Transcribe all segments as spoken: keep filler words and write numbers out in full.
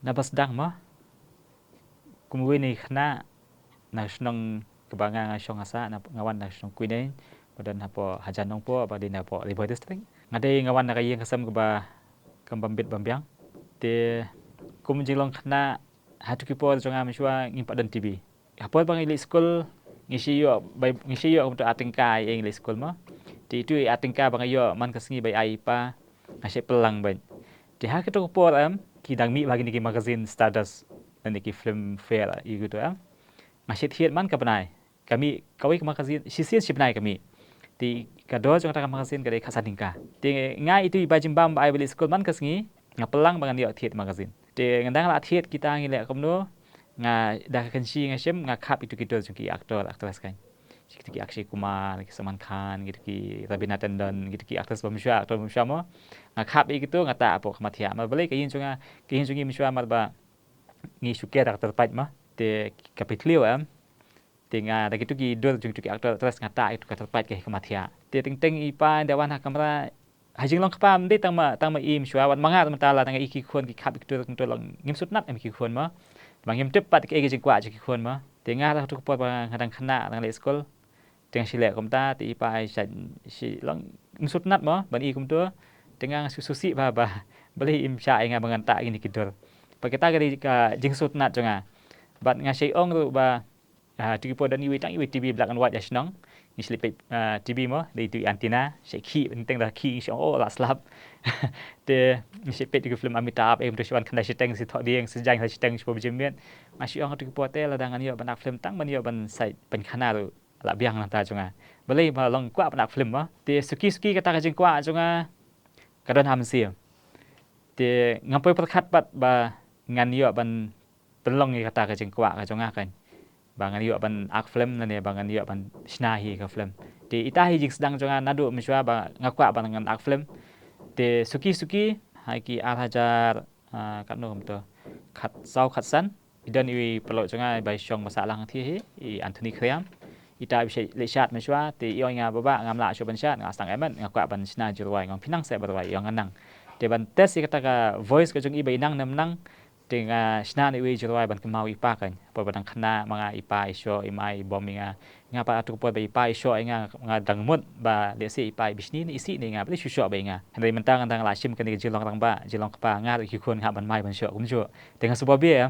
Na ba sdang mo, kum uwei na ki khynnah na shnong kaba nga nga shong ha sah, nga wan na shnong Kwineng, ba don hapoh hajan Nongpoh, ba dei na poh Ri Bhoi District. Nga dei nga wan na ka ïing ka sem kaba kam bam bit bam biang. Te kum jinglong khynnah, ha tu ki por jong nga mynshuwa ngim pat don TV. Ha por ba ngi leit skul, ngi shu ïoh, ngi shu ïoh kumto ar tyngka ïa ngi leit skul mo. Te itu i ar tyngka ba nga ïoh man ka sngi ba ai i pa, nga shu pynlang beit. Te ha kito ki por em, ki dang mih bha kine ki magazine Stardust, lane ki Filmfare ïa kito em. Nga shu thied man ka bnai. Ka mih kawei ka magazine shisien shi bnai ka mih. Te ka dor jong kata ka magazine ka dei khatsan tyngka. Te nga itu i ba jingbam ba ai ba leit skul man ka sngi, nga pynlang ba ngan ïoh thied magazine. Te nga dang lah thied kita ngi leh kumno, nga da ka kynshi nga shim, nga khap itu ki dur jong ki actor actress kan. Kitu ki Akshay Kumar, ki Salman Khan, kitu ki Raveena Tandon, kitu ki actress ba mynshuwa, actor ba mynshuwa mo. Nga khap ïa kitu, nga tah hapoh khmat thiah. Namar balei ka ïing jong nga, ka ïing jong ngi mynshuwa namar ba ngi shu ker da ka tyrpait mo. Te ka pyrthiew em. Te nga da kitu ki dur jong kitu ki actor actress nga tah ïa kitu ka tyrpait ka hi khmat thiah. Te teng teng i pa ynda wan ha kamra, ha jinglong kpa ym dei tang ma, tang ma i mynshuwa, wat ma nga ruh mynta la tang i ki khun ki khap ïa kitu kumto la ngim sngewtynnat em ki khun mo. Ba ngim tip pat kaei ka jingkwah jong ki khun mo. Te nga da tu ka por ba nga dang khynnah dang leit skul. Te nga shu leh kumta, te i pa i shait, shu long ngim sngewtynnat mo ban i kumto. Te nga shu sngewsih ba, ba balei im shah ïa nga ba ngan tah kine ki dur. Ba kita ka dei ka jingsngewtynnat jong nga. Bad nga shu ong ruh ba, ah, tu ki por don iwei tang iwei TV black and white ha shnong. Ngi shu leit peit, ah, TV mo, dei tu i antenna, shu khih, teng da khih ngi shu ong oh la slap. Te ngi shu peit tu ki film Amitabh, em tu shu wan khyndai shiteng, shu thoh dieng, shu jaiñ khyndai shiteng, shu pynjah miet. Nga shu ong tu ki por te lada ngan ïoh ban act film tang ban ïoh ban sait pynkhana ruh la biang nangta jong nga. Balei ba long kwah ban act film mo. Te suki suki kata ka jingkwah jong nga ka don ha mynsiem. Te ngam poi pyrkhat pat ba ngan ïoh ban pynlong ïa kata ka jingkwah ka jong nga kan. Ba ngan ïoh ban act film lane ba ngan ïoh ban shna hi ka film. Te ita hi jingsdang jong nga naduh mynshuwa ba nga kwah ban ngan act film. Te suki suki ha ki ar hajar, ah, katno kumto, khatsaw khatsan. I don iwei paralok jong nga iba i shong ba sah lang thie hi, i Anthony Khriam. Ita iba shu leit shad mynshuwa, te i ong ïa nga, "Bah, bah, ngam lah shuh ban shad, nga sdang em, nga kwah ban shna jingrwai, nga ong phi nang seh ban rwai?" I ong nga nang. Te ban test ïa kata ka voice ka jong i ba i nang ne ym nang, te nga shna noh iwei i jingrwai ban kynmaw ïa i pa kan. Por ba dang khynnah ma nga i pa i shoh, i mei i bom ïa nga. Nga pat ha tu ka por ba i pa i shoh ïa nga, nga dang mut ba lehse i pa i bishni ne isih ne ïa nga, balei shu shoh bha ïa nga. Hynrei mynta nga dang lah shim kane ka jinglong rangbah, jinglong kpa, nga ruh ki khun nga hap ban mei ban shoh kumjuh. Te nga sngewbha bha ïa,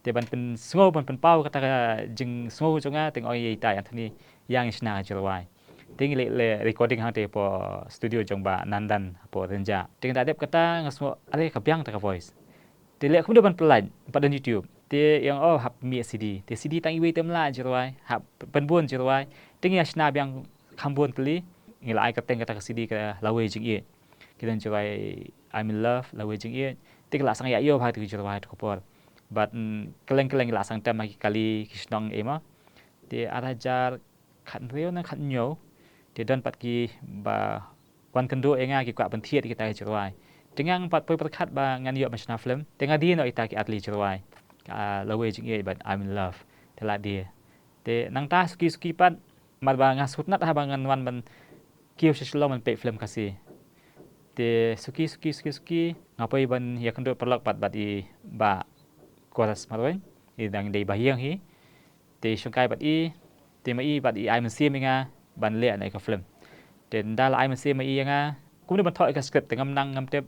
te ban pynsngew ban pynpaw kata ka jingsngew jong nga, te nga ong ïa ita i Anthony, ïa ngi shna ka jingrwai. Te ngi leit leh recording hangtei hapoh studio jong Bah Nandan hapoh Rynjah. Te nga da dep kata nga sngew, are ka biang kata ka voice. Te leh kumno ban pyllait, pat don YouTube. Te i ong oh hap mih CD. Te CD tang iwei te ym lah jingrwai, hap pynbun jingrwai. Te ngi ïa shna biang kham bun tylli. Ngi la ai kyrteng kata ka CD ka Lawei Jingïeit. Ki don jingrwai I'm in Love, Lawei Jingïeit. Te ki la sdang ïa ïoh bha tu ki jingrwai tu ka por. Bad, mm, kylleng kylleng ki la sdang tem ha ki kali ki shnong ei mo. Te ar hajar khathynriew ne khathynñiew, te don pat kiba wan kynduh ïa nga ki kwah ban thied ïa kita ki jingrwai. Te nga ngam pat poi pyrkhat ba ngan ïoh ban shna film. Te nga die noh ïa kita ki artylli jingrwai, ah, Lawei Jingïeit bad I'm in Love. Te la die. Te nangta suki suki pat, namar ba nga sngewtynnat haba ngan wan ban kiew sha Shillong ban peit film Khasi. Te suki suki suki suki nga poi ban ïakynduh paralok pat bad i Bah Koras Marwein, i dang dei ba ïeng hi. Te shongkai bad i, te ma i bad i ai mynsiem ïa nga ban leh noh ïa ka film. Te ynda la ai mynsiem ma i ïa nga, kumno ban thoh ïa ka script te ngam nang ngam tip.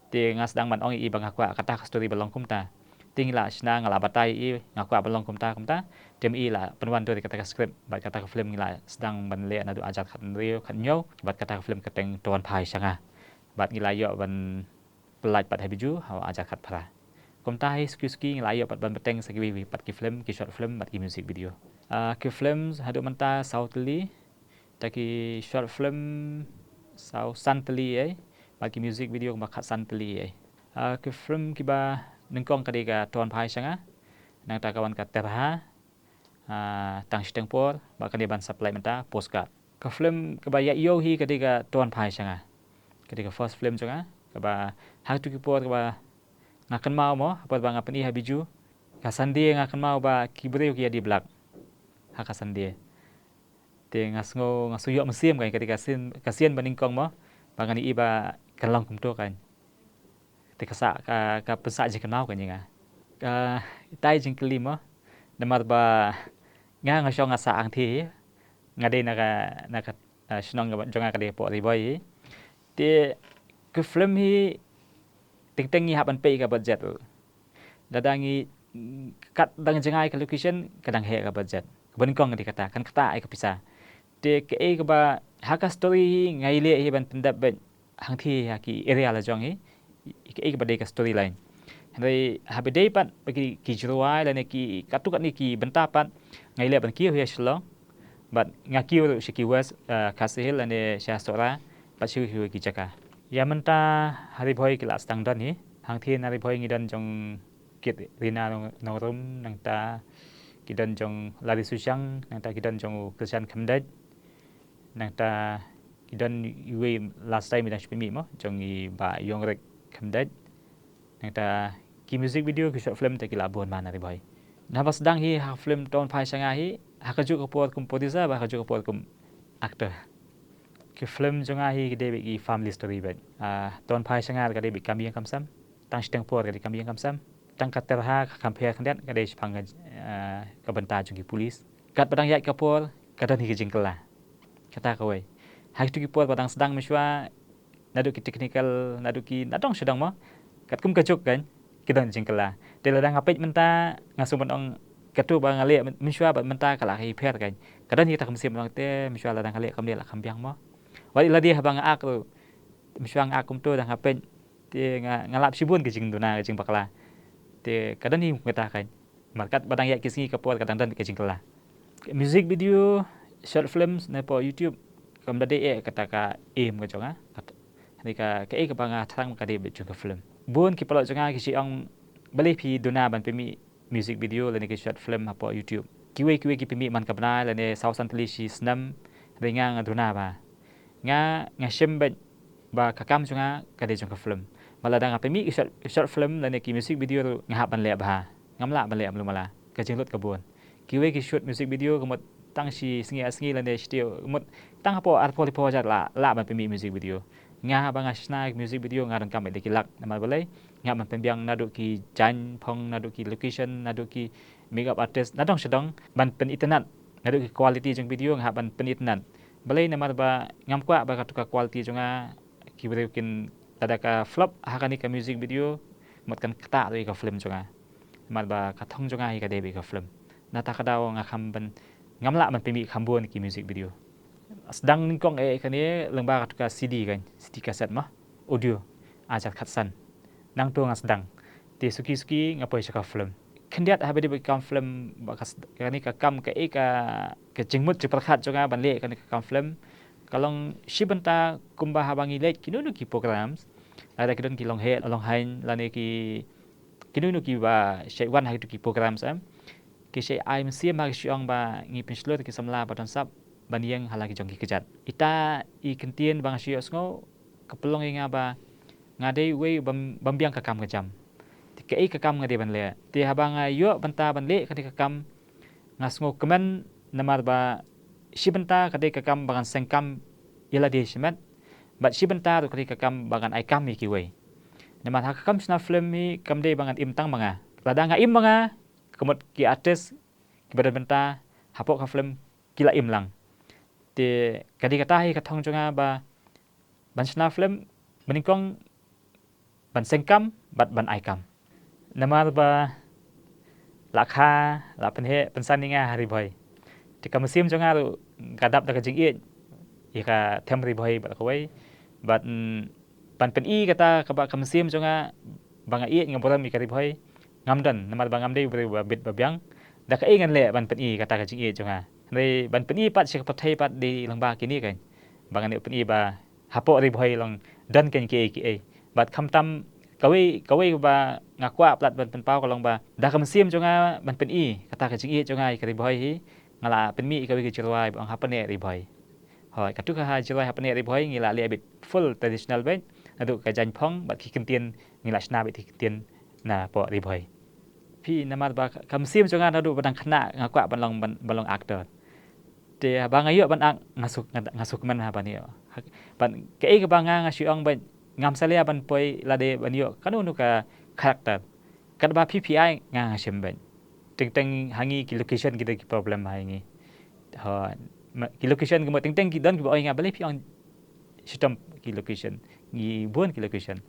Te nga sdang ban ong ïa i ba nga kwah kata ka story ba long kumta. Te ngi la shna, nga la batai ïa i nga kwah ban long kumta kumta. Te ma i la pynwan dur ïa kata ka script bad kata ka film ngi la sdang ban leh naduh ar hajar khathynriew khathynñiew bad kata ka film ka kyrteng To Wan Phai Sha Nga. Bad ngi la ïoh ban pyllait pat ha Bijou ha ar hajar khatphra. Kumta hi suki suki ngi la ïoh pat ban bteng sa kiwei pat ki film, ki short film bad ki music video. Ah, ki film haduh mynta saw tylli, ta ki short film saw san tylli ei, bad ki music video kumba khatsan tylli ei. Ah, ki film kiba nyngkong ka dei ka To Wan Phai Sha Nga, nangta ka wan ka Terha, ah, Tang Shiteng Por, bad kane ban sa pynlait mynta Postcard. Ka film kaba ïa ïoh hi ka dei ka To Wan Phai Sha Nga. Ka dei ka first film jong nga, kaba ha tu ki por kaba nga kynmaw mo, ha por ba nga pyni ha Bijou. Ka Sunday nga kynmaw ba ki briew ki ïa die blak ha ka Sunday. Te nga sngew, nga sngew ïoh mynsiem kan, ka dei ka sien, ka sien ba nyngkong mo, ba ngan ïohi ba kan long kumto kan. Te ka sah, ka, ka pynsah jingkynmaw kan ïa nga. Ka tai jingkylli mo. Namar ba nga nga shong nga sah hangthie hi. Nga dei na ka, na ka, ah, shnong jong nga ka dei hapoh Ri Bhoi hi. Te ka film hi teng teng ngi hap ban peit ka budget ruh. Lada ngi, mm, kat dang jngai ka location ka dang heh ka budget. Kaba nyngkong ka dei kata, kan ktah ïa ka pisa. Te kaei kaba ha ka story hi nga ïaleh hi ban pyndep beit hangthie ha ki area la jong hi, kaei kaba dei ka storyline. Hynrei haba dei pat ba ki, ki jingrwai lane ki katto katne ki bynta pat nga ïaleh ban kiew hi ha Shillong. Bad nga kiew ruh sha ki West, eh, Khasi Hills lane sha Sohra bad sha kiwei ki jaka. Ïa mynta ha Ri Bhoi ki la sdang don hi. Hangthie na Ri Bhoi ngi don jong kit Rina Nong-, Nongrum, nangta ki don jong Lari Sushang, nangta ki don jong u Krishan Khymdeit. Nangta ki don iwei last time i dang shu pynmih mo, jong i Bah Yongrik Khymdeit. Nangta ki music video, ki short film te ki la bun man na Ri Bhoi. Naba sdang hi ha film To Wan Phai Sha Nga hi, ha kajuh ka por kum producer bad ha kajuh ka por kum actor. Ki film jong nga hi ki dei beit ki family story beit. Ah, To Wan Phai Sha Nga ka dei beit kam ïing kam sem. Tang shiteng por ka dei kam ïing kam sem. Tang ka tyrha ka Kham Pher Khyndiat ka dei shaphang ka, ah, ka bynta jong ki police. Katba dang ïaid ka por ka don hi ka jingkylla. Kata kawei. Ha kitu ki por ba dang sdang mynshuwa, naduh ki technical, naduh ki nadong shadong mo, katkum ka juk kan, ki don jingkylla. Te lada nga peit mynta nga sngew ban ong katu ba nga leh mynshuwa bad mynta ka la hi pher kan. Ka don hi kata ka mynsiem ban ong te mynshuwa lada nga leh kam leh la kham biang mo. Wat ila dei haba nga ak ruh, mynshuwa nga ak kumtu, da nga peit te nga, nga lap shibun ka jingduna, ka jingbakla. Te ka don hi kum kata kan. Namar katba dang ïaid ki sngi ka por ka dang don ka jingkylla. Music video, short films na poh YouTube kam da dei eh kata ka aim ka jong nga. Kat-, hynrei ka, kaei kaba nga thrang ka dei beit jong ka film. Bun ki paralok jong nga ki shu ong balei phi duna ban pynmih music video lane ki short film hapoh YouTube. Kiwei kiwei ki pynmih man ka bnai lane saw san tylli shi snem, hynrei nga nga duna ba. Nga, nga shem beit ba ka kam jong nga ka dei jong ka film. Ba lada nga pynmih ki short, short film lane ki music video ruh nga hap ban leh bha. Ngam lah ban leh malu mala. Ka jinglut ka bun. Kiwei ki shoot music video ka mut tang shi sngi ar sngi lane shi taïew, ka mut tang hapoh arphew laiphew hajar lah, lah ban pynmih music video. Nga haba nga shna music video nga donkam beit da ki lak. Namar balei? Nga hap ban pynbiang naduh ki jaiñ phong, naduh ki location, naduh ki makeup artist, nadong shadong ban pynitynnad. Naduh ki quality jong video nga hap ban pynitynnad. Balei? Namar ba ngam kwah ba katu ka quality jong nga ki briew kin, lada ka flop ha kane ka music video, mut kan ktah ruh ïa ka film jong nga. Namar ba ka thong jong nga hi ka dei beit ka film. Nata ka daw nga kham ban, ngam lah ban pynmih kham bun ki music video. Sdang nyngkong eh kane lyngba katu ka C D kan, C D cassette mo, audio, ar hajar khatsan. Nangta nga sdang. Te suki suki nga poi sha ka film. Khyndiat haba dei beit ka kam film, ba ka s-, kane ka kam kaei ka, ka jingmut jingpyrkhat jong nga ban leh kane ka kam film. Ka long shi bynta kumba haba ngi leit kino kino ki programs. Lada ki don ki longheh longhaiñ lane ki, kino kino kiba shait wan ha kito ki programs em. Ki shait ai mynsiem ha ki shu ong ba ngi pynshlur ki samla ba don sap ban ïeng ha la ki jong ki kjat. Ita i kyntien ba nga shu ïohsngew ka pynlong ïa nga ba nga dei uwei bym, bym biang ka kam ka jam. Te kaei ka kam nga dei ban leh. Te haba nga ïoh bynta ban leh kane ka kam nga sngewkmen namar ba shi bynta ka dei ka kam ba ngan seng kam ïa lade shimet. Bad shi bynta ruh ka dei ka kam ba ngan ai kam ïa kiwei. Namar ha ka kam shna film hi kam dei ba ngan im tang ma nga. Lada nga im ma nga, ka mut ki artist kiba don bynta hapoh ka film ki la im lang. Te ka dei kata hi ka thong jong nga ba ban shna film, ba nyngkong ban seng kam bad ban ai kam. Namar ba la kha, la pynheh pynsan ïa nga ha Ri Bhoi. Te ka mynsiem jong nga ruh ka dap da ka jingïeit ïa ka them Ri Bhoi bad kawei. Bad, mm, ban pyni kata kaba ka mynsiem jong nga ba nga ïeit nga burom ïa ka Ri Bhoi ngam don, namar ba ngam dei u briew ba bit ba biang. Da kaei ngan leh ban pyni kata ka jingïeit jong nga? Hynrei ban pyni pat sha ka pyrthei pat dei lyngba kine kan. Ba ngan ïoh pyni ba hapoh Ri Bhoi long don kan kiei kiei. Bad khamtam kawei, kawei ba nga kwah palat ban pynpaw ka long ba da ka mynsiem jong nga ban pyni kata ka jingïeit jong nga ïa ka Ri Bhoi hi, nga la pynmih ïa kawei ka jingrwai ba ong Hapdeng Ri Bhoi. Hooid, katu ka ha jingrwai Hapdeng Ri Bhoi ngi la leh beit full traditional beit, naduh ka jaiñ phong bad ki kyntien ngi la shna beit ki kyntien na poh Ri Bhoi. Phi, namar ba ka, ka mynsiem jong nga naduh ba dang khynnah nga kwah ban long, ban, ban long actor. Te haba nga ïoh ban act nga suk, nga, nga suk kmen ha ban ïoh. Ha, ban kaei kaba nga, nga shu ong ba ngam salia ban poi lade ban ïoh kano kano ka character. Katba P P I nga nga shem bad teng teng ha ngi ki location ki da ki problem ha ngi. Ha, ma- ki location ki mo teng teng ki don ki ba oi nga balei phi ong shitom ki location, ngi bun ki location.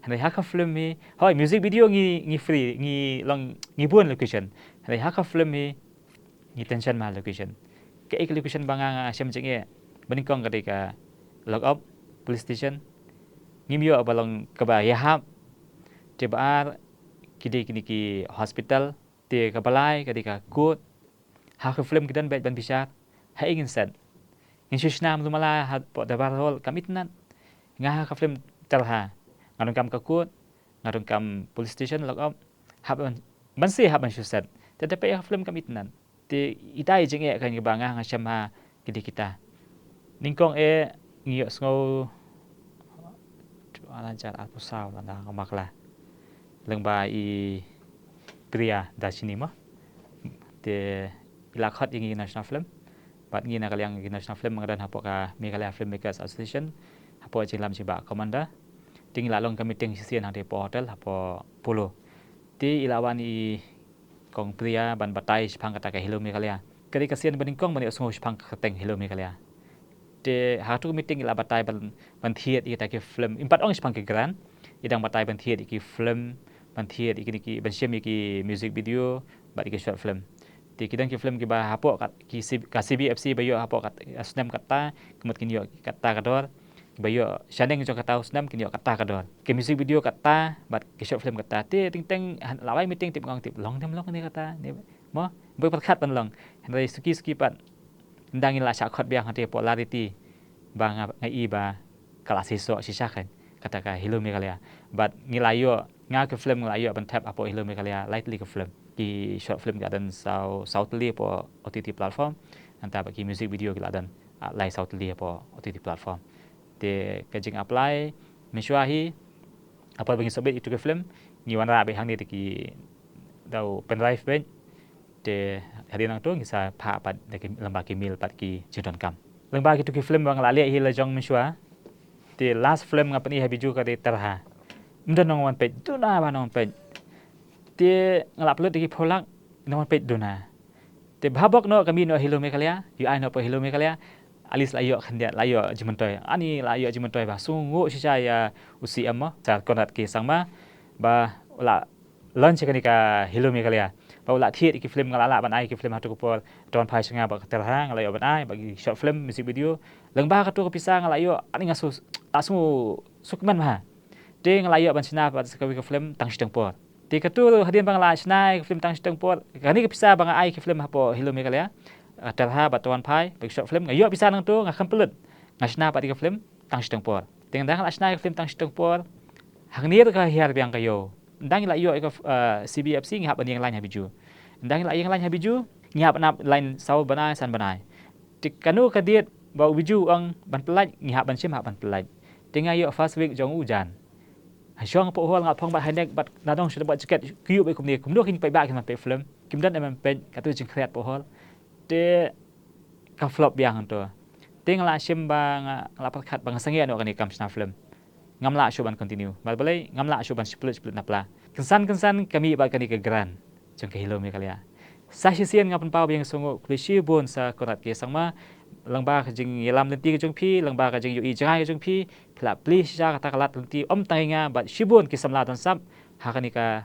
Hynrei ha ka film hi, hoi, music video ngi ngi free, ngi long ngi bun location. Hynrei ha ka film hi ngi tension ma location. Ka ek location ba nga nga shem jingeh ba nyngkong ka dei ka lock up, police station. Ngim ïoh ba long kaba ïahap. Te ba ar ki dei kine ki hospital. Te kaba lai ka dei ka court. Ha ka film ki don bad ban bishar. Ha ing ngin set. Ngin shu shna mala mala ha pok dabar hol kam itynnad. Nga ha ka film Terha nga donkam ka court, nga donkam police station, lock up. Hap ban ban se hap ban shu set. Te da pek ha ka film kam itynnad. Te ita i jingeh kan ba nga nga shem ha ki dei kita. Nyngkong eh ngi ïoh sngew ar hajar arphew saw lada nga bakla. Lyngba i Priya Darshini mo. Te i la khot ïa ngi national film. Bad ngi na ka liang ngi national film nga don hapoh ka Meghalaya Filmmakers Association. Hapoh jinglam jingba Commander. Te ngi la long ka meeting shisien hangtei hapoh hotel hapoh Polo. Te i la wan i Kong Priya ban batai shaphang kata ka Hello Meghalaya. Ka dei ka sien ba nyngkong ban ïoh sngew shaphang ka kyrteng Hello Meghalaya. Te ha katu ka meeting i la batai ban ban thied ïa kita ki film. Im pat ong shaphang ki grant. I dang batai ban thied ïa ki film, ban thied ïa ki, ki ban shem ïa ki music video bad ïa ki short film. Te ki don ki film kiba hapoh kat ki C- ka C B F C ba ïoh hapoh kat snem kata, ka mut kin ïoh kata ka dor. Kiba ïoh shaneng jong kata u snem kin ïoh kata ka dor. Ki music video kata bad ki short film kata. Te teng teng la wai meeting tip ngong tip long dem long ne kata ne mo. Ba pyrkhat ban long. Hynrei suki suki pat ynda ngi la shah khot biang hangtei hapoh Lariti ba nga nga i ba ka la seisoh shisha kan kata ka Hello Meghalaya. Bad ngi la ïoh nga ka film ngi la ïoh ban thep hapoh Hello Meghalaya lai tylli ka film. Ki short film ki la don saw saw tylli hapoh O T T platform. Nangta bad ki music video ki la don ah, lai saw tylli hapoh O T T platform. Te ka jing apply mynshuwa hi hapoh ba ngi submit ïa katu ka film ngi wanrah beit hangne te ki dau pendrive beit. Te hadien nangtu ngi sa phah pat da ki lyngba ki mail pat ki jingdonkam. Lyngba kitu ki film ba nga la leh hi la jong mynshuwa. Te last film nga pyni ha Bijou ka dei Terha. Ym don nongwan peit, duna ba nongwan peit. Te nga la upload da ki phew lak, nongwan peit duna. Te bha bok noh ka mih noh Hello Meghalaya, ïoh ai noh hapoh Hello Meghalaya. At least la ïoh khyndiat, la ïoh jingmyntoi. Ani la ïoh jingmyntoi ba sngewnguh shisha ïa u C M mo, Sir Conrad K Sangma. Ba la launch ïa kane ka Hello Meghalaya. Ba u la thied ïa ki film nga la lah ban ai ki film ha katu ka por, To Wan Phai Sha Nga bad ka Terha nga la ïoh ban ai, bad ki short film, music video. Lyngba katu ka pisa nga la ïoh, ani nga sngew, la sngew sngewkmen bha. Te nga la ïoh ban shna pat sa kawei ka film Tang Shiteng Por. Te katu hadien ba nga la shna ïa ka film Tang Shiteng Por, kane ka pisa ba nga ai ïa ki film hapoh Hello Meghalaya, ah, Terha bad To Wan Phai, bad ki short film, nga ïoh pisa nangtu, nga kham pynlut. Nga shna pat ïa ka film Tang Shiteng Por. Te ynda nga la shna ïa ka film Tang Shiteng Por, hangne ruh ka hiar biang ka ïew. Ynda ngi la ïoh ïa ka, ah, C B F C ngi hap ban ïeng line ha Bijou. Ynda ngi la ïeng line ha Bijou, ngi hap ban ap line saw bnai, san bnai. Te kano ka date ba u Bijou u ong ban pyllait, ngi hap ban shim, hap ban pyllait. Te nga ïoh first week jong u jan. Ha shong hapoh hall nga phong bad high neck bad nadong shu bad jacket, ki ïoh bad kumne, kumno kin peit ba kin peit film. Kim don em em peit, katu jingkhriat hapoh hall. Te ka flop biang hangto. Te nga la shim ba nga, nga la pyrkhat ba nga sangeh noh kane ka kam shna film. Ngam lah shuh ban continue. Bad balei ngam lah shuh ban shiplut shiplut na pla. Kynsan kynsan ka mih bad kane ka grant jong ka Hello Meghalaya. Sa shisien nga pynpaw ba ïa nga sngewnguh khublei shibun Sir Conrad K Sangma. Lyngba ka jingïalam lynti ka jong phi, lyngba ka jingïohi jngai ka jong phi, phi la plie shisha kata ka lad lynti ym tang ïa nga bad shibun ki samla don sap ha kane ka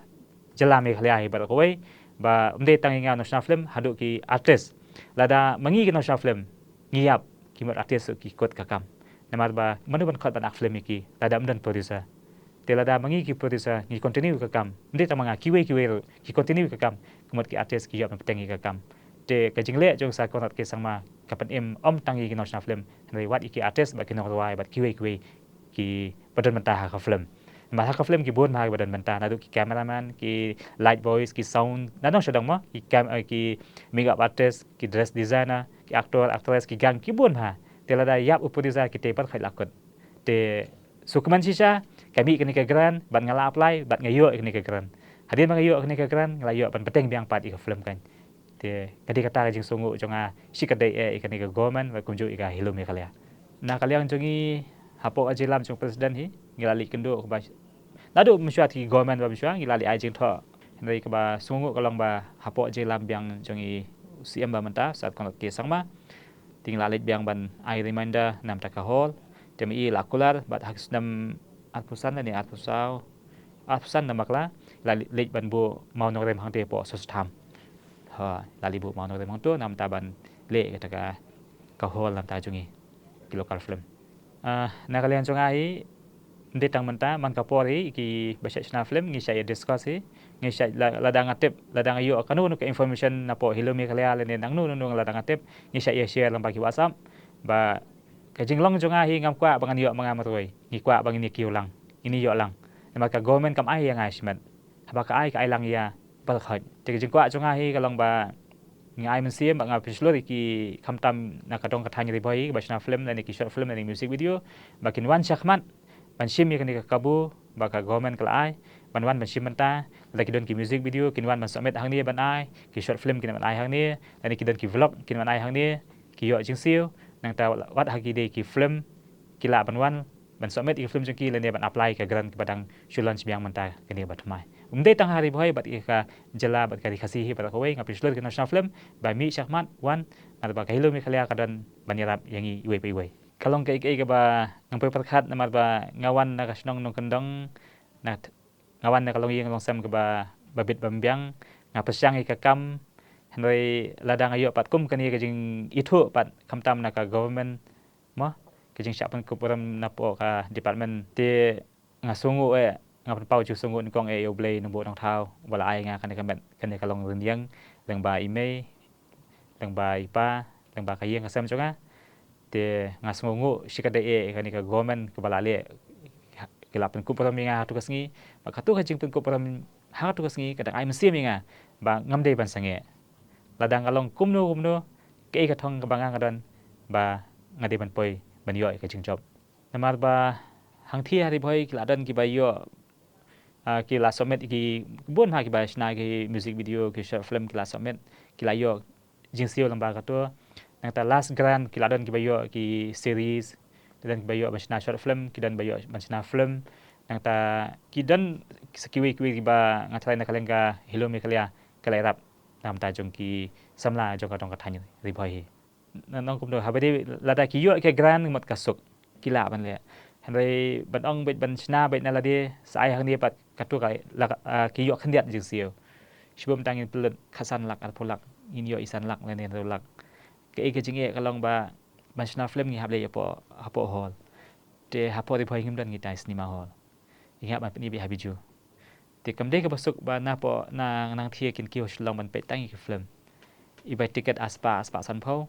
jylla Meghalaya hi baroh kawei, ba ym dei tang ïa nga nongshna film haduh ki artist. Lada ma ngi ki nongshna film ngi ïap, ki mut artist ki kut ka kam. Namar ba mano ban khot ban act film ïa ki lada ym don producer. Te lada ma ngi ki producer ngi continue ka kam, ym dei tang ma nga, kiwei kiwei ruh ki continue ka kam, ka mut ki artist ki ïap na bteng ïa ka kam. Te ka jingleh jong Sir Conrad K Sangma ka pynim ym tang ïa ki nongshna film, hynrei wat ïa ki artist bad ki nongrwai bad kiwei kiwei ki ba don bynta ha ka film. Namar ha ka film ki bun bha ki ba don bynta, naduh ki cameraman, ki light boys, ki sound, nadong shadong mo, ki cam, eh, ki makeup artist, ki dress designer, ki actor, actress, ki gang, ki bun bha. Te lada ïap u producer, kita pat khoit la kut. Te sngewkmen shisha, ka mih kane ka grant, bad nga la apply, bad nga ïoh kane ka grant. Hadien ba nga ïoh kane ka grant, nga la ïoh ban bteng biang pat ïa ka film kan. Te ka dei kata ka jingsngewnguh jong nga shikatdei eh ïa kane ka government bad kumjuh ïa ka Hello Meghalaya. Na ka liang jong ngi hapoh ka jingïalam jong president hi ngi la leit kynduh kumba naduh mynshuwa ki government ba mynshuwa ngi la leit ai jingthoh Hynrei kaba sngewnguh ka long ba hapoh jingïalam biang jong i C M ba mynta, Sir Conrad K Sangma, te ngi la leit biang ban ai reminder namar ka hall. Te ma i la kular bad ha ka snem arphew san lane arphew saw, arphew san na bakla, la leit ban buh mawnongrim hangtei hapoh Sostham. Ha, la leit buh mawnongrim hangto namar ban leh kata ka, ka hall namar jong i, ki local film. Ah, na ka liang jong nga hi, ym dei tang mynta, man ka por hi, kiba shait shna film, ngi shait ïa discuss hi, ngi shait la-, lada nga tip, lada nga ïoh kano kano ka information napoh Hello Meghalaya lane nangno nangno lada nga tip, ngi shait ïa share lyngba ki WhatsApp, ba ka jinglong jong nga hi ngam kwah ba ngan ïoh ma nga marwei, ngi kwah ba ngin ïa kiew lang, ngin ïoh lang. Namar ka government kam ai ïa nga shimet. Haba ka ai, ka ai lang ïa baroh khoit. Te ka jingkwah jong nga hi ka long ba nga ai mynsiem bad nga pynshlur ïa ki khamtam na ka dong ka thaiñ Ri Bhoi, ba shna film lane ki short film lane music video, ba kin wan shakhmat ban shim ïa kane ka kabu ba ka government ka la ai, ban wan ban shim bynta, lada ki don ki music video kin wan ban submit hangne ban ai, ki short film kin wan ai hangne, lane ki don ki vlog kin wan ai hangne, ki ïoh jingsiew. Nangta wat ha ki dei ki film ki lah ban wan ban submit ïa ka film jong ki lane ban apply ka grant kaba dang shu launch biang mynta kane ba thymmai. Ym dei tang ha Ri Bhoi bad ïa ka jylla bad ka Ri Khasi hi baroh kawei, nga pynshlur ïa ki nongshna film ba mih shakhmat wan, namar ba ka Hello Meghalaya ka don ban ïarap ïa ngi iwei pa iwei. Ka long kaei kaei kaba ngam poi pyrkhat namar ba nga wan na ka shnong nongkyndong, na, nga wan na ka longïing longsem kaba, ba bit bym biang, nga pyrshang ïa ka kam, hynrei lada nga ïoh pat kum kane ka jingithuh pat khamtam na ka government, mo, ka jingshah pynkup burom napoh ka department, te nga sngewnguh eh, nga pynpaw jingsngewnguh nyngkong eh ïa U Blei Nongbuh Nongthaw, uba la ai nga kane ka met, kane ka longrynïeng, lyngba i mei, lyngba i pa, lyngba ka ïing ka sem jong nga. Te nga sngewnguh shikatdei eh ïa kane ka government kaba la leh, ki la pynkup burom ïa nga ha tu ka sngi, bad katu ka jingpynkup burom ha tu ka sngi ka dang ai mynsiem ïa nga ba ngam dei ban sangeh. Lada nga long kumno kumno, kaei ka thong kaba nga nga don, ba nga dei ban poi ban ïoh ïa ka jingjop. Namar ba hangthie ha Ri Bhoi ki la don kiba ïoh, ah, ki la submit ki bun ha kiba shna ki music video, ki short film ki la submit, ki la ïoh jingsiew lyngba kato. Nangta last grant ki la don kiba ïoh ki series, ki don kiba ïoh ban shna short film, ki don ba ïoh ban shna film. Nangta ki don sa kiwei kiwei kiba nga tharai na ka liang ka Hello Meghalaya ka la ïarap na ka bynta jong ki samla jong ka dong ka thaiñ Ri Bhoi hi. Na nong kumno, haba dei lada ki ïoh ki grant mut ka suk, ki lah ban leh. Hynrei ban ong beit ban shna beit na lade, sa ai hangne pat katu ka la, ah, ki ïoh khyndiat jingsiew. Shibun tang ngin pynlut khatsan lak, arphew lak, ngin ïoh isan lak lane hynriew lak. Kaei ka jingeh ka long ba ban shna film ngi hap leit hapoh, hapoh hall. Te hapoh Ri Bhoi ngim don kita i cinema hall. Ngi hap ban pyni beit ha Bijou. Te kam dei kaba suk ba napoh na nangthie kin kiew Shillong ban peit tang ïa ki film. I bai tiket ar spah, ar spah sanphew.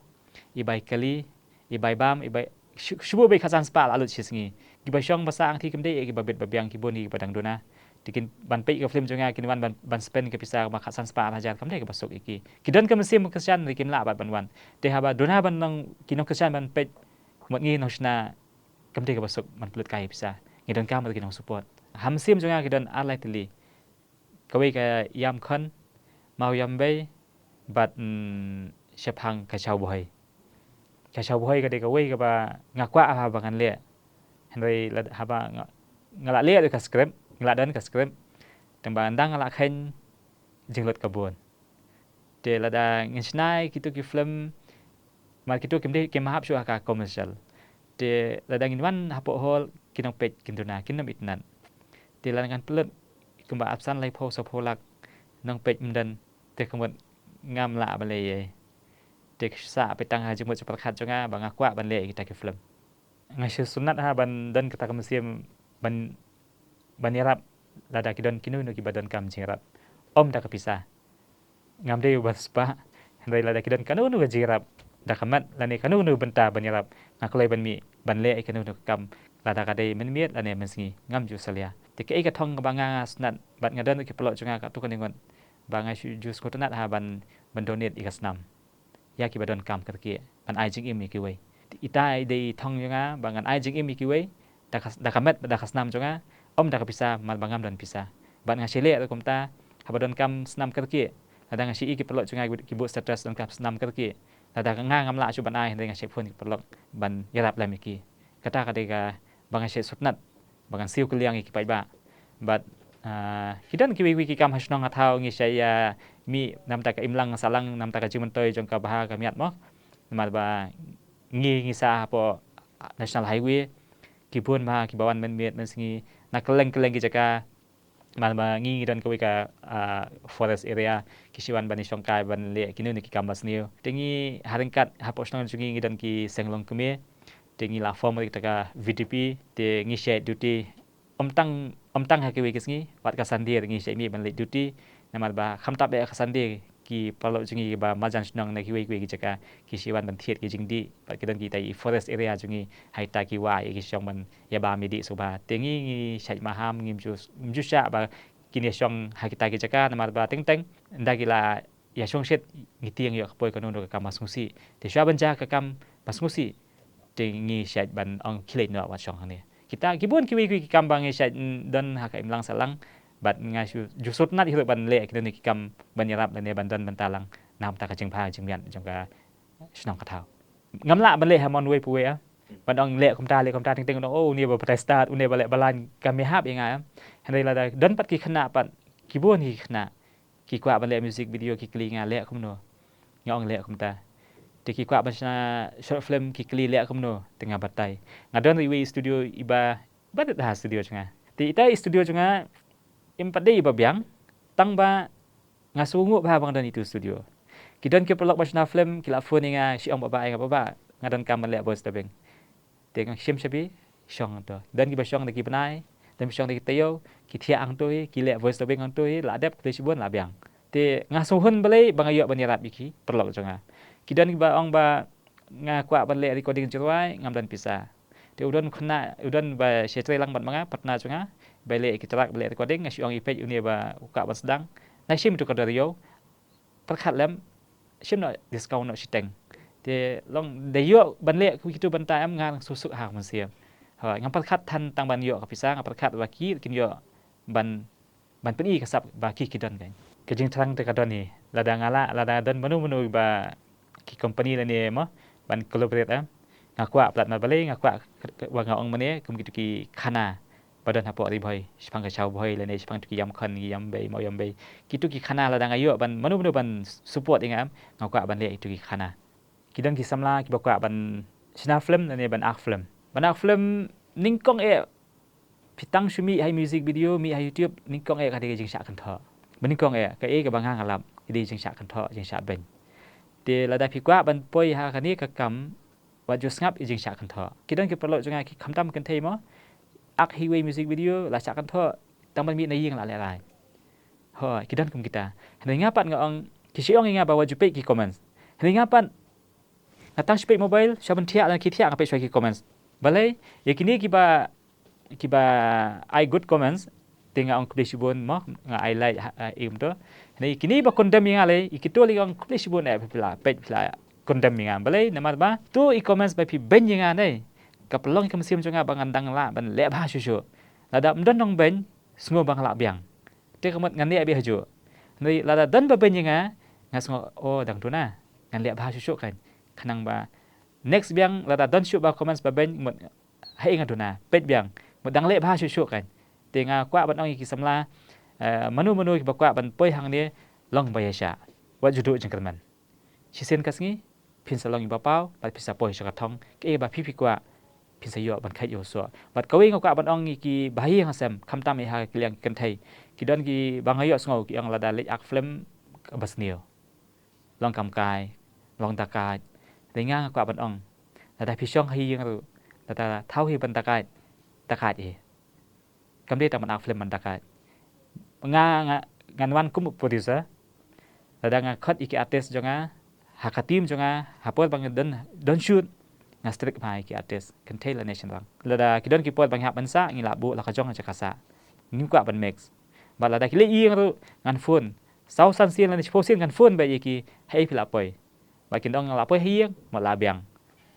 I bai kali, i bai bam, i bai shu-, shu beit khatsan spah la lut shi sngi. Kiba shong ba sah hangthie kam dei ïa kiba bit ba biang, ki bun ïa kiba dang duna. Te kin ban peit ka film jong nga kin wan ban, ban spend ka pisa ba khatsan spah ar hajar, kam dei kaba suk ïa ki. Ki don ka mynsiem kyrshan ruh kim lah ban wan. Te haba duna ban nong, ki nongkyrshan ban peit, mut ngi nongshna kam dei kaba suk ban pynlut kai pisa. Ngi donkam ruh ki nongsupport. Ha mynsiem jong nga ki don ar lai tylli. Kawei ka Ïam Khon, Maw Ïam Bei, bad, mm, Shaphang Ka Shaw Bhoi. Ka Shaw Bhoi ka dei kawei kaba nga kwah haba ngan leh. Hynrei lad-, haba nga, nga la leh ruh ka script, nga la don ka script. Tangba ynda nga la kheiñ, jinglut ka bun. Te lada ngin shna ïa kitu ki film, namar kitu kim dei, kim hap shuh ha ka commercial. Te lada ngin wan hapoh hall, ki nongpeit kin duna, kin ym itynnad. Te lada ngan pynlut kumba arphew san, laiphew, sawphew lak nongpeit ym don, te ka mut ngam lah ban leh ei ei. Te ka shu sah peit tang ha jingmut jingpyrkhat jong nga ba nga kwah ban leh ïa kita ki film. Nga shu sngewtynnat ha ban don kata ka mynsiem ban, ban ïarap lada ki don kino kino kiba donkam jingïarap. Ym da ka pisa. Ngam dei uba spah, hynrei lada ki don kano kano ka jingïarap da ka met lane kano kano ka bynta ban ïarap, nga kloi ban mih ban leh ïa kano kano ka kam, lada ka dei mynmiet lane mynsngi, ngam ju salia. Te kaei ka thong kaba nga, nga sngewtynnat bad nga don ki paralok jong nga katto katne ngut ba nga shu ju sngewtynnat ha ban, ban donate ïa ka snam ïa kiba donkam kyrkieh, ban ai jingim ïa kiwei. Ita i dei i thong jong nga ba ngan ai jingim ïa kiwei da ka, da ka met, da ka snam jong nga, ym da ka pisa, namar ba ngam don pisa. Bad nga shu leh ruh kumta, haba donkam snam kyrkieh, lada nga shu ïohi ki paralok jong nga ki buh status donkam snam kyrkieh, lada nga ngam lah shuh ban ai, hynrei nga shu phone ki paralok ban ïarap lem ïa ki. Kata ka dei kaba nga shu sngewtynnat ba ngan siew kylliang ïa ki paidbah. Bad Ah, ki don kiwei kiwei ki kam ha shnong ha thaw ngi shait ïa mih namar ka imlang sahlang, namar ka jingmyntoi jong ka bha ka miat mo. Namar ba ngi ngi sah hapoh National Highway, ki bun bha kiba wan mynmiet mynsngi na kylleng kylleng ki jaka. Namar ba ngi ngi don kawei ka, ah, forest area, ki shu wan ban ïashongkai ban leh kino kino ki kam basniew. Te ngi ha ryngkat hapoh shnong jong ngi ngi don ki seng longkmie. Te ngi la form ïa kata ka V D P, te ngi shait duty. Ym tang, ym tang ha kiwei ki sngi, wat ka Sunday ruh ngi shait mih ban leit duty. Namar ba khamtam eh ka Sunday ki paralok jong ngi ba marjan shnong na kiwei kiwei ki jaka ki shu wan ban thied ki jingdih. Bad ki don kita ki forest area jong ngi, ha kita ki wah ïa ki shong ban ïa bam ïa dih sngewbha. Te ngi ngi shait maham, ngim ju, ngim ju shah ba kin ïa shong ha kita ki jaka, namar ba teng teng ynda ki la ïa shong shit, ngi tieng ïoh ka poi kano kano ka kam ba sngewsih. Te shuwa ban jia ka kam ba sngewsih, te ngi shait ban ong khie leit noh wat shong hangne. Kita ki bun kiwei kiwei ki kam ba ngi shait, mm, don ha ka imlang sahlang. Bad nga shu, ju sngewtynnat hi ruh ban leh kino kino ki kam ban ïarap lane ban don bynta lang na ka bynta ka jingbha jingmiat jong ka shnong ka thaw. Ngam lah ban leh ha mon wei pa wei, ah, ban ong leh kumta leh kumta, teng teng ong, oh, une ba batai stad, une ba leh ba lain, kam ïahap ïa nga, ah. Hynrei lada don pat ki khynnah pat, ki bun ki khynnah ki kwah ban leh music video, ki kylli nga leh kumno, nga ong leh kumta. Te ki kwah ban shna short film, ki kylli leh kumno, te nga batai. Nga don iwei i studio iba, iba dei ha studio jong nga. Te ita i studio jong nga im pat dei iba biang, tang ba nga sngewnguh bha ba nga don itu studio. Ki don ki paralok ba shna film, ki la phone ïa nga, shu ong, Bah Bah, ïa nga, Bah Bah, nga don kam ban leh voice dubbing. Te nga shim shabi, shong hangto. Don kiba shong da ki bnai, don kiba shong da ki taïew, ki thiah hangto hi, ki leh voice dubbing hangto hi, la dep, khublei shibun, la biang. Te nga sngewhun balei ba nga ïoh ban ïarap ïa ki paralok jong nga. Ki don kiba ong ba nga kwah ban leh recording jingrwai, ngam don pisa. Te u don khynnah, u don ba shu trei lang bad ma nga, partner jong nga, ba leh ki track, ba leh recording, nga shu ong ïa peit une ba u kwah ban sdang. Nga shim ïa uto ka dor ïew, pyrkhat lem, shim noh discount noh shiteng. Te long da ïoh ban leh kitu bynta em, nga suk suk ha ka mynsiem. Hooid, ngam pyrkhat than tang ban ïoh ka pisa, nga pyrkhat ba ki kin ïoh ban, ban pyni ka sap ba ki ki don kein. Ka jingthrang te ka don hi, lada nga lah, lada don mano mano ba ki company lane mo ban collaborate, em, nga kwah palat, namar balei nga kwah, ba nga ong mynne kum kitu ki khana ba don hapoh Ri Bhoi, shaphang ka Shaw Bhoi lane shaphang kitu ki ïam khon, ki ïam bei, maw ïam bei. Kitu ki khana lada nga ïoh ban mano mano ban support ïa nga, em, nga kwah ban leh kitu ki khana. Ki don ki samla kiba kwah ban shna film lane ban ak film. Ban ak film nyngkong eh, phi tang shu mih ha i music video, mih ha YouTube, nyngkong eh ka dei ka jingshah kynthoh. Ba nyngkong eh, kaei kaba nga nga lap, ka dei jingshah kynthoh, jingshah beiñ. Te lada phi kwah ban poi ha kane ka kam, wat ju sngap ïa jingshah kynthoh. Ki don ki paralok jong nga ki khamtam kynthei mo, ak hi wei music video, la shah kynthoh, tang ban mih na ïing la lehrain. Hooid, ki don kum kita. Hynrei nga pat nga ong, ki shu ong ïa nga ba wat ju peit ki comments. Hynrei nga pat nga tang shu peit mobile, shuwa ban thiah, lane ki thiah, nga peit shuwa ki comments. Balei, ïa kine kiba, kiba ai good comments, te nga ong khublei shibun mo, nga ai like, ha, ha, ïa kumto. Hynrei kine ba condemn ïa nga lei, ïa kito lei nga ong khublei shibun, eh, phi la peit, phi la condemn ïa nga. Balei, namar ba to i comments ba phi beiñ ïa nga ne, ka pynlong ïa ka mynsiem jong nga ba ngan dang lah ban leh bha shuh shuh. Lada ym don nongbeiñ, sngew ba nga lah biang. Te ka mut ngan leh beit hajuh. Hynrei lada don ba beiñ ïa nga, nga sngew, oh, dang duna, ngan leh bha shuh shuh kein. Khnang ba next biang lada don shuh ba comments ba beiñ, mut, haei nga duna, peit biang, mut dang leh bha shuh shuh kein. Te nga kwah ban ong ïa ki samla, eh, mano mano kiba kwah ban poi hangne, long ba ïaishah, wat ju duh jingkyrmen. Shisien ka sngi phin sa long iba paw, bad phin sa poi sha ka thong, kaei ba phi phi kwah, phin sa ïoh ban kheit ïa u soh. Bad kawei nga kwah ban ong ïa kiba ha ïing ha sem, khamtam ïa ha ki liang ki kynthei. Ki don kiba nga ïohsngew ki ong lada leit ak film kaba sniew, long kam kai, long dakait. Hynrei nga nga kwah ban ong, lada phi shong ha ïing ruh, lada thaw hi ban dakait, dakait hi. Kam dei tang ban ak film ban dakait. Nga, nga, ngan wan kum u producer. Lada nga khot ïa ki artist jong nga, ha ka team jong nga, ha por ba nga don, don shoot, nga strict bha ïa ki artist, kynthei lane shynrang. Lada ki don ki por ba ngi hap ban sah, ngi lah buh la ka jong ka jaka sah. Ngim kwah ban mix. Bad lada ki leit ïing ruh, ngan phone. Saw san sien lane shiphew sien ngan phone beit ïa ki, haei phi lah poi. Ba kin ong lah poi ha ïing, mut lah biang.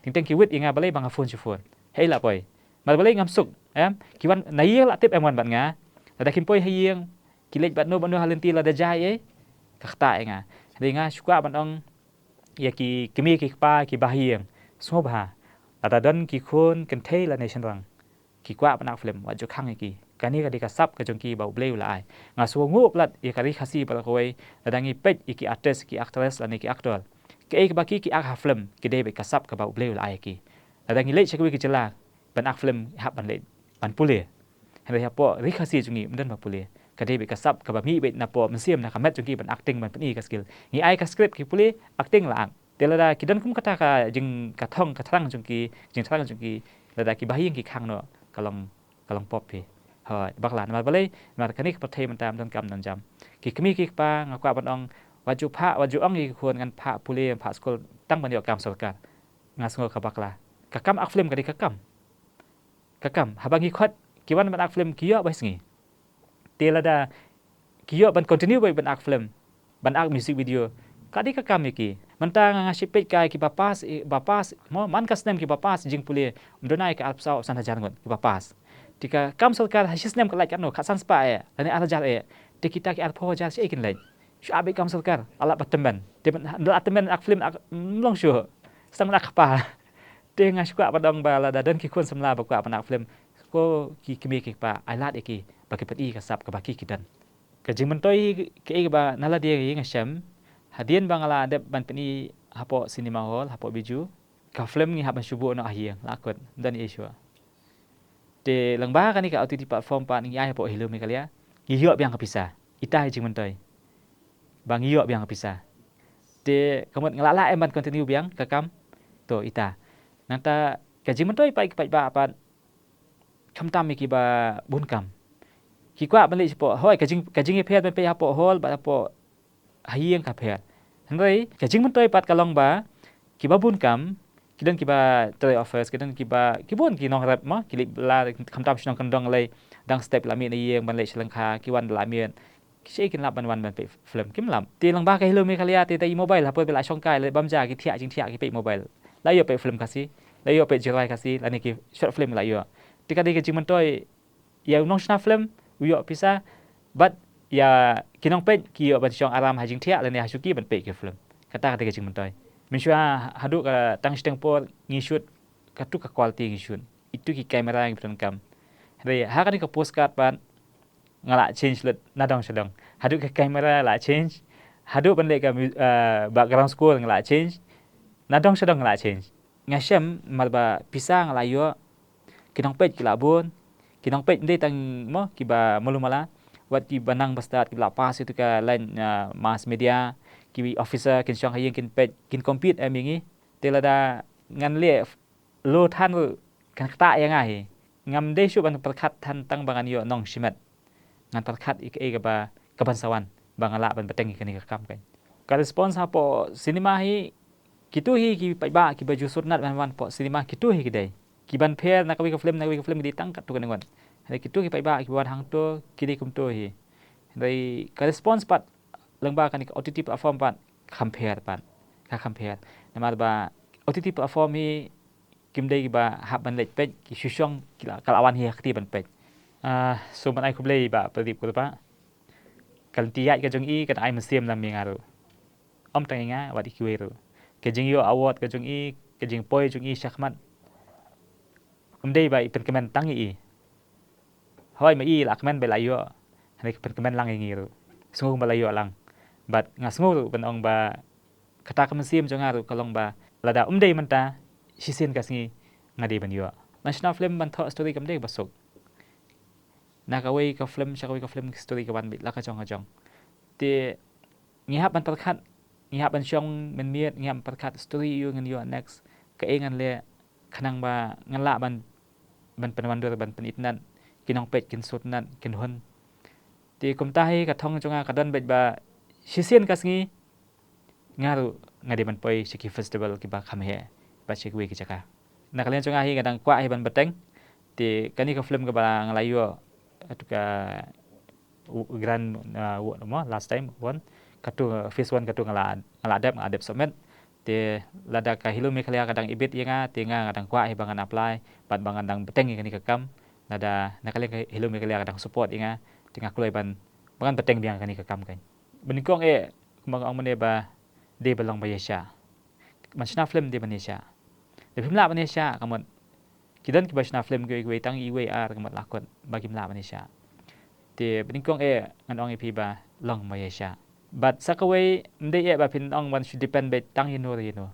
Teng teng ki wit ïa nga balei ba nga phone shu phone. Haei lah poi. Namar balei ngam suk, em? Ki wan na ïing lah tip em wan bad nga. Lada kin poi ha ïing, ki leit bad no bad no ha lynti lada jia ei, ka ktah ïa nga. Hynrei nga shu kwah ban ong ïa ki kmie ki kpa kiba ha ïing, sngewbha, lada don ki khun kynthei lane shynrang ki kwah ban ak film, wat ju khang ïa ki. Kane ka dei ka sap ka jong ki ba U Blei u la ai. Nga sngewnguh palat ïa ka Ri Khasi baroh kawei, lada ngi peit ïa ki artist, ki actress lane ki actor, kaei kaba ki ki act ha film, ki dei beit ka sap kaba U Blei u la ai ïa ki. Lada ngi leit sha kiwei ki jylla ban act film, hap ban leit ban pule. Hynrei hapoh Ri Khasi jong ngi ym don ba pule. Ka dei beit ka sap kaba mih beit napoh mynsiem na ka met jong ki ban acting, ban pyni ka skill. Ngi ai ka script, ki pule, acting la act. Te lada ki don kum kata ka jing, ka thong, ka thrang jong ki, jingthrang jong ki, lada kiba ha ïing ki khang noh, ka long, ka long pop hi. Hooid, bakla, namar balei? Namar kane ka pyrthei mynta ym don kam don jam. Ki kmie ki kpa, nga kwah ban ong, wat ju phah, wat ju ong ïa ki khun ngan phah pule, phah skul, tang ban ïoh kam sorkar. Nga sngew ka bakla. Ka kam act film ka dei ka kam. Ka kam, haba ngi khot, ki wan ban act film, ki ïoh ba sngi. Te lada ki ïoh ban continue beit ban act film, ban act music video, ka dei ka kam ïa ki. Mynta nga, nga shu peit kai kiba pass, eh, ba pass, mo, man ka snem kiba pass jingpule, ym don ai ka arphew saw san hajar ngut kiba pass. Te ka kam sorkar ha shi snem ka lait katno, khatsan spah eh, lane ar hajar eh. Te kita ki arphew hajar shaei kin leit? Shu ap beit kam sorkar, la lap ba tymmen. Te ban, la tymmen act film, act, ym long shuh. Sdang ban act kpa. Te nga shu kwah ban ong ba lada don ki khun samla ba kwah ban act film, ko ki kmie ki kpa, ai lad ïa ki ba ki pyni ka sap kaba ki ki don. Ka jingmyntoi kaei kaba na lade ïa nga shem, hadien ba nga la dep ban pyni hapoh cinema hall, hapoh Bijou, ka film ngi hap ban shu buh noh ha ïing, la kut, ym don ei ei shuh. Te lyngba kane ka O T T platform pat ngi ai hapoh Hello Meghalaya, ngi ïoh biang ka pisa. Ita hi jingmyntoi ba ngi ïoh biang ka pisa. Te ka mut nga la lah em ban continue biang ka kam. To ita. Nangta ka jingmyntoi pat ki paidbah pat, khamtam ïa kiba bun kam, ki kwah ban leit shapoh. Hooid, ka jing, ka jingïapher ban peit hapoh hall bad hapoh ha ïing ka pher. Hynrei ka jingmyntoi pat ka long ba kiba bun kam, ki don kiba trei office, ki don kiba, ki bun ki nongrep mo, ki leit bylla, khamtam shnong kyndong lei, dang step la miet na ïing ban leit sha lyngkha, ki wan da la miet. Ki shaei kin lap ban wan ban peit film, kim lap. Te lyngba ka Hello Meghalaya te da i mobile, hapoh ba la shongkai, la bam ja, ki thiah jingthiah, ki peit mobile. La ïoh peit film Khasi, la ïoh peit jingrwai Khasi, lane ki short film la ïoh. Te ka dei ka jingmyntoi ïa u nongshna film, u ïoh pisa, bad ïa ki nongpeit ki ïoh ban shong aram ha jingthiah lane ha shuki ban peit ki film. Kata ka dei ka jingmyntoi. Mynshuwa haduh ka tang shiteng por ngi shoot, katto ka quality ngi shoot. Itu ki camera ngi pyndonkam. Hynrei ha kane ka postcard pat nga la change lut nadong shadong. Haduh ka camera la change, haduh ban leh ka mu-, eh, background score nga la change, nadong shadong nga la change. Nga shem namar ba pisa nga la ïoh, ki nongpeit ki la bun, ki nongpeit ym dei tang mo kiba malu mala, wat kiba nang ba stad, kiba la pass ïa tu ka line, ah, mass media, ki officer kin shong ha ïing kin peit, kin compete em ïa ngi. Te lada ngan leh low than ruh kan ktah ïa nga hi. Ngam dei shuh ban pyrkhat than tang ba ngan ïoh nong shimet. Ngan pyrkhat ïa kaei kaba, kaban sa wan ba nga lah ban bteng ïa kane ka kam kan. Ka response hapoh cinema hi, kito hi ki paidbah kiba ju sngewtynnat ban wan hapoh cinema, kito hi ki dei. Kiban pher na kawei ka film na kawei ka film ki dei tang katto katne ngut. Hynrei kito ki paidbah kiba wan hangto ki dei kumto hi. Hynrei ka response pat lyngba kane ka O T T platform pat kham pher pat. Ka kham pher. Namar ba O T T platform hi kim dei kiba hap ban leit peit, ki shu shong ki la, ka la wan hi ha kti ban peit. Ah, so ban ai khublei Bah Pradip Kyrpang. Ka lynti ïaid ka jong i kan ai mynsiem lang ïa nga ruh. Ym tang ïa nga, wat ïa kiwei ruh. Ka jingïoh award ka jong i, ka jingpoi jong i shakhmat, ym dei ba i pynkmen tang ïa i. Hooid, ma i la kmen ba la ïoh, hynrei ka pynkmen lang ïa ngi ruh. Sngew ba la ïoh lang. Bad nga sngew ruh ban ong ba kata ka mynsiem jong nga ruh ka long ba lada ym dei mynta, shisien ka sngi nga dei ban ïoh. Ban shna film ban thoh story kam dei ba suk. Na kawei ka film sha kawei ka film, ka story ka wan beit la ka jong ka jong. Te ngi hap ban pyrkhat, ngi hap ban shong mynmiet, ngi hap ban pyrkhat story aiu ngan ïoh next, kaei ngan leh, khnang ba ngan lah ban, ban pynwandur, ban pynitynnat, ki nongpeit kin sngewtynnat, kin hun. Te kumta hi ka thong jong nga ka don beit ba shisien ka sngi nga ruh nga dei ban poi sha ki festival kiba kham heh bad sha kiwei ki jaka. Na ka liang jong nga hi nga dang kwah hi ban bteng. Te kane ka film kaba nga la ïoh, atu ka, u-, grant, uh, wa-, mo, last time won. Katu, uh, phase one katu nga la, nga la dep, nga la dep submit. Te lada ka Hello Meghalaya ka dang ibit ïa nga, te nga, nga dang kwah hi ba ngan apply bad ba ngan dang bteng ïa kane ka kam. Lada na ka liang ka Hello Meghalaya ka dang support ïa nga, te nga kloi ban, ba ngan bteng biang ïa kane ka kam kan. Banyngkong eh, kumba nga ong mynne ba dei ba long ba ïaishah. Ban shna film dei ban ïaishah. Lada phim lah ban ïaishah, ka mut Ki don kiba shna film kiwei kiwei tang iwei ar ka mut la kut ba kim lah ban ïa shah. Te ba nyngkong eh ngan ong ïa phi ba long ba ïa shah. Bad sa kawei ym dei eh ba phin ong ban shu depend beit tang ïa no ïa no.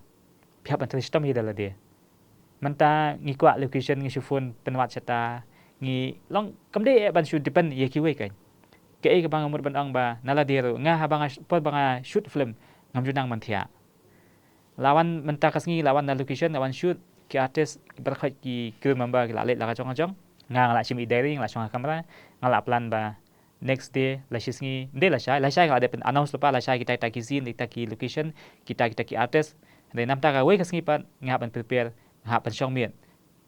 Phi hap ban trei shitom ïa da lade. Mynta ngi kwah location ngi shu phone pynwad shata ngi long kam dei eh ban shu depend ïa kiwei kan. Kaei kaba nga mut ban ong ba na lade ruh nga haba nga sh- por ba nga shoot film ngam ju nang ban thiah. La wan mynta ka sngi la wan na location la wan shoot ki artist ki barkhot ki crew member ki la leit la ka jong ka jong. Nga nga la shim ïa diary nga la shong ha kamra nga la plan ba next day la shi sngi ym dei la shai la shai nga la dep announce lypa la shai kita kita ki scene kita ki location kita kita ki artist. Hynrei namta kawei ka sngi pat nga hap ban prepare nga hap ban shong miet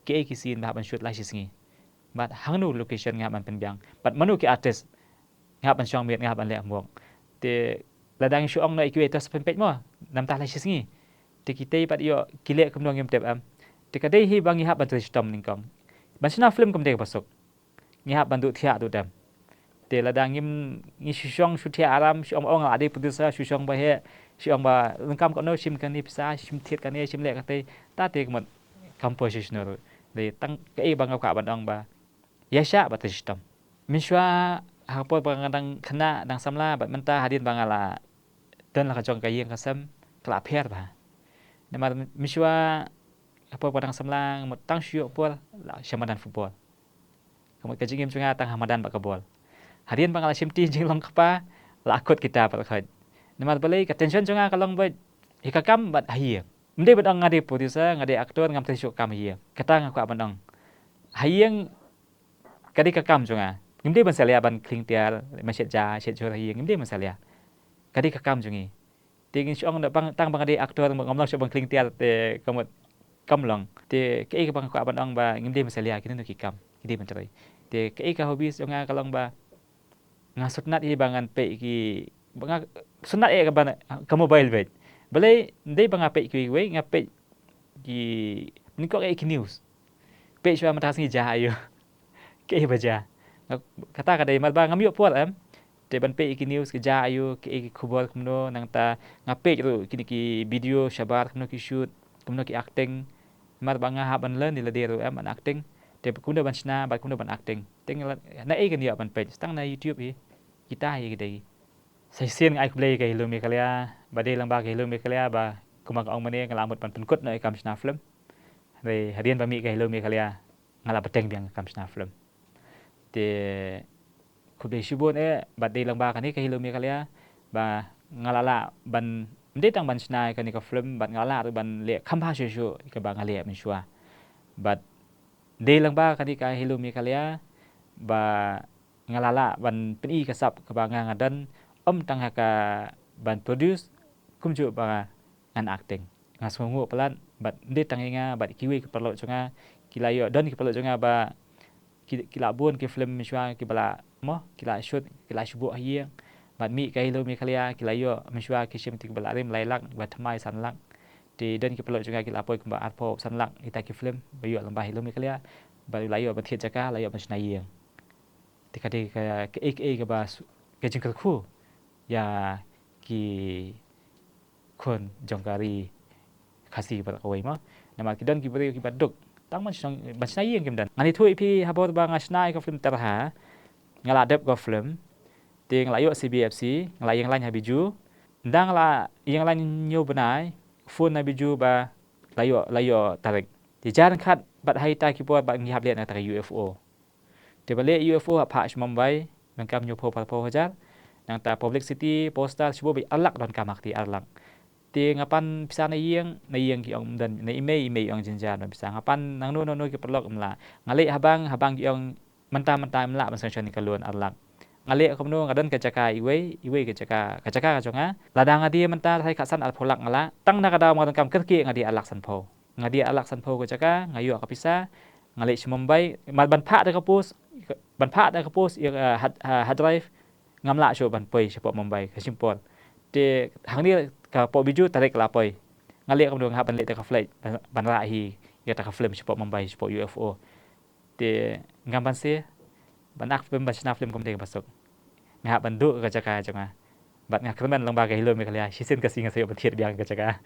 kiei ki scene ba hap ban shoot la shi sngi. Bad hangno location nga hap ban pynbiang bad mano ki artist nga hap ban shong miet nga hap ban leh homework. Te lada ngi shu ong noh ïa kiwei te sa pynpeit mo namta la shi sngi. Te kitei pat ïoh ki leh kumno ngim tip em. Te ka dei hi ba ngi hap ban trei shitom nyngkong. Ban shna film kam dei kaba suk. Ngi hap ban duh thiah duh dem. Te lada ngim ngi shu shong shu thiah aram shu ong ong la dei producer shu shong ba heh shu ong ba lyngkam kano shim kane pisa shim thied kane shim leh katei. Ta te ka mut kam poi shu shnu ruh. Dei tang kaei ba nga kwah ban ong ba ïa shah bad trei shitom. Mynshuwa ha ka por ba nga dang khynnah dang samla bad mynta hadien ba nga la don la ka jong ka ïing ka sem ka la pher bha. Namar mynshuwa ha ka por ba dang samla nga mut tang shu ïoh por la sha madan football. Ka mut ka jingim jong nga tang ha madan bad ka bol. Hadien ba nga la shimti jinglong kpa la kut kita bad khot. Namar balei ka tension jong nga ka long bad ïa ka kam bad ha ïing. Ym dei ban ong nga dei producer nga dei actor ngam trei shuh kam ha ïing. Kata nga kwah ban ong. Ha ïing ka dei ka kam jong nga. Ngim dei ban salia ban khling tiar ma shet ja shet jhur ha ïing ngim dei ban salia. Ka dei ka kam jong ngi. Te ngin shu ong da bang tang ba nga dei actor ngam long shuh ban khling tiar te ka mut kam long. Te kaei kaba nga kwah ban ong ba ngim dei ban salia kino kino ki kam ki dei ban trei. Te kaei ka hobbies jong nga ka long ba nga sngewtynnat hi ba ngan peit ki ba nga sngewtynnat eh ka ban ka mobile beit. Balei ym dei ba nga peit kiwei kiwei nga peit ki nyngkong eh ki news. Peit shuwa mynta ka sngi ja aïu. Kaei ba ja. Nga kata ka dei mar ba ngam ïoh por em. Te ban peit ki news ka ja aïu kaei ki khubor kumno nangta nga peit ruh kine ki video shabar kumno ki shoot kumno ki acting. Mar ba nga hap ban learn ïa lade ruh em ban acting. Te kumno ban shna bad kumno ban acting. Te nga la na ei kan ïoh ban peit tang na YouTube hi. Kita hi ka dei. Sa shisien nga ai khublei ka Hello Meghalaya ba dei lang ba ka Hello Meghalaya ba kumba nga ong mynne nga la mut ban pynkut noh ïa ka kam shna film. Hynrei hadien ba mih ka Hello Meghalaya nga la bteng biang ka kam shna film. Te khublei shibun eh bad dei lang ba kane ka Hello Meghalaya ba nga la lah ban ym dei tang ban shna ïa kane ka film bad nga la lah ruh ban leh kham bha shuh shuh ïa kaba nga leh mynshuwa. Bad dei lang ba kane ka Hello Meghalaya ba nga la lah ban pyni ka sap kaba nga nga don ym tang ha ka ban produce kumjuh ba ngan acting. Nga sngewnguh palat bad ym dei tang ïa nga bad kiwei ki paralok jong nga ki la ïoh don ki paralok jong nga ba ki, ki la bun ki film mynshuwa kiba la mo ki la shoot ki la shu buh ha ïing. Bad mih ka Hello Meghalaya ki la ïoh mynshuwa ki shim te kiba la rim lai lak ba thymmai san lak. Te don ki paralok jong nga ki la poi kumba arphew san lak ita ki film ba ïoh lyngba Hello Meghalaya. Bad la ïoh ban thied jaka la ïoh ban shna ïing. Te ka dei ka kaei kaei kaba ka jingkyrkhu ïa ki khun jong ka ri Khasi bad kawei ma. Namar ki don ki briew kiba duk tang ban shna ban shna ïing kim don. Ngan ïathuh ïa phi ha bor ba nga shna ïa ka film Tarha. Nga la dep ka film. Te nga la ïoh C B F C nga la ïeng lain ha Bijou. Ynda nga la ïeng lain hynñiew bnai phone na Bijou ba la ïoh la ïoh tarik. Te jar khat bad ha ita ki por ba ngi hap leh na ta ka U F O. Te ba leh U F O ha phah sha Mumbai nangkam hynñiewphew pharphew hajar. Nangta publicity poster shu beit ar lak donkam ha kti ar lak. Te nga pan pisa na ïing na ïing ki ong ym don na i mei i mei i ong jynjar na pisa nga pan nangno nangno ki paralok ym lah. Nga leh ha bank ha bank ki ong mynta mynta ym lah ban sanction ïa ka loan ar lak. Nga leh kumno nga don ka jaka iwei iwei ka jaka ka jaka ka jong nga. Lada nga die mynta sai khatsan arphew lak nga lah tang na ka daw ma nga donkam kyrkieh nga die ar lak sanphew. Nga die ar lak sanphew ka jaka nga ïoh ka pisa. Nga leit sha Mumbai mar ban phah da ka post ban phah da ka post ïa ka hard, hard drive. Ngam lah shuh ban poi shapoh Mumbai ka shim por. Te hangne ka poh Bijou tarik ka la poi. Nga leh kumno nga hap ban leit da ka flight ban, ban rah hi ïa ta ka film shapoh Mumbai shapoh U F O. Te ngam banse ban ak film ban shna film kam dei kaba suk. Nga hap ban duh ka jaka jong nga. Bad nga kyrmen lang ba ka Hello Meghalaya shisien ka sngi nga sa ïoh ban thied biang ka jaka.